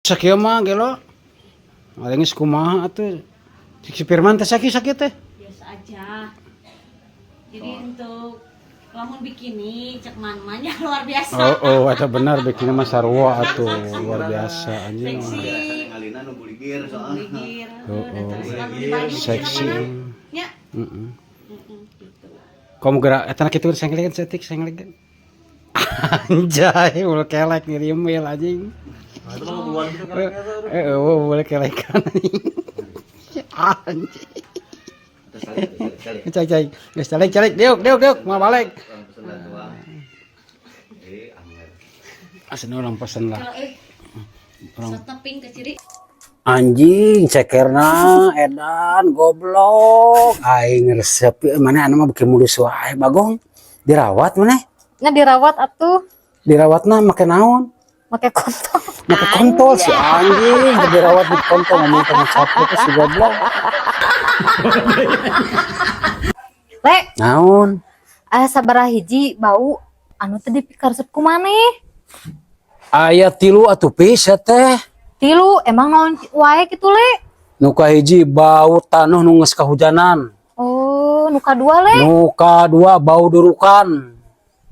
Sakieu mah gelo. Ada geus kumaha atuh. Si Firman teh sakit sakit teh. Biasa aja. Jadi untuk lamun bikini cek man-mannya luar biasa. Oh, eta benar bikini mah sarua atuh, luar biasa anjing. Seksi. Ngalina nu buligir soalnya. Buligir. Oh. Terus lamun di baju Seksi. nya. Heeh. Gitu. Kamu gerak eta kitu senglegan setik senglegan. Anjay, ulah kelek ngirimil anjing. Nah, itu mah bulan gitu kan. Oh, boleh kelekan anjing. Anjing. Terus Cai cai. Geus calik calik diuk diuk diuk mau balik. Orang pesen lah tuang. Anger. Asli orang pesen lah. Kalau Orang sok teping ke ciri. Anjing cekerna edan goblok. Aing resep mana anu mah beuki mulus wae bagong. Dirawat maneh? Nya dirawat atuh. Dirawatna make naon? Make kontol. Make kontol si anjing, dirawat di kontol ngomong sama capek si goblok. Le, Naon? aya sabaraha hiji bau anu teu dipikaresep ku maneh. Aya tilu atuh pis teh. Tilu, emang naon wae kitu le? Nu kahiji bau taneuh nu geus kahujanan. Oh, nu kadua le? Nu kadua bau durukan.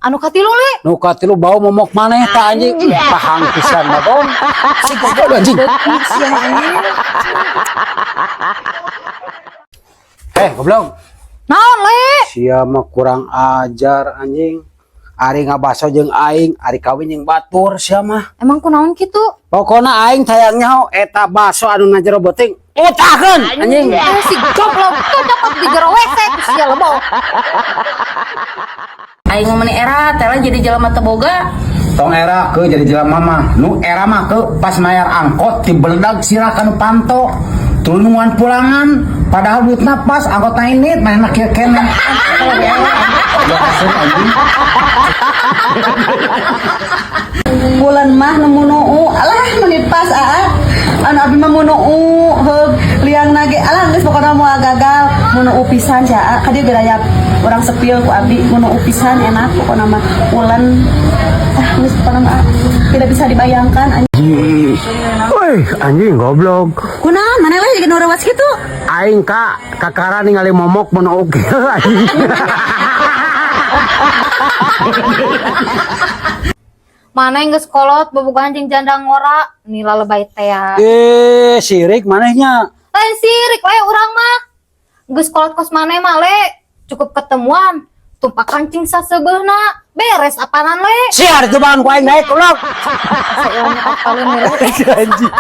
Anu katilu le? Nu katilu bau momok maneh ta anjing. Ih, pahang pisan bagong. Si goblok anjing. Goblok. Naon le? Sia mah kurang ajar anjing. Ari ngabaso jeung aing, ari kawin jeung batur sia mah. Emang kunaon kitu? Pokona aing hayang nyaho eta baso anu na jero beuting utahkeun anjing. Si goblok tuh dapat di jero WC ku sia lebok. Aing mah meni era teh jadi jelema teu boga. Tong era ke jadi jelema mah. Nu era mah ke pas mayar angkot tibeledag sirah kanu panto. Tulungan pulangan padahal duitna pas angkotna ini manehna kieu keneh. Anjing. Bulan mah nemu nuu alah menit pas aa anu abi mah mu nuu heug liang nage alah geus pokona moal gagal mu nuu pisan sia aa ka dieu gerayap urang sepil ku abi mu nuu pisan enak pokona mah ulan ah geus pokona mah tidak bisa dibayangkan anjing. Woi, anjing goblok. Kunaon maneh lah jadi nu rewas kitu? Aing ka kakara ningali momok mun oge anjing. Mana yang geus kolot bobogohan jeung janda ngora nila lebay teh ya. Sirik manehnya. Lain sirik le urang mah. Geus kolot kos maneh mah le, cukup ketemuan tumpak kancing saseubeuhna beres apanan le. Siar cobaan ku aing naik goblok. Asa ilmu apalun le. Anjing.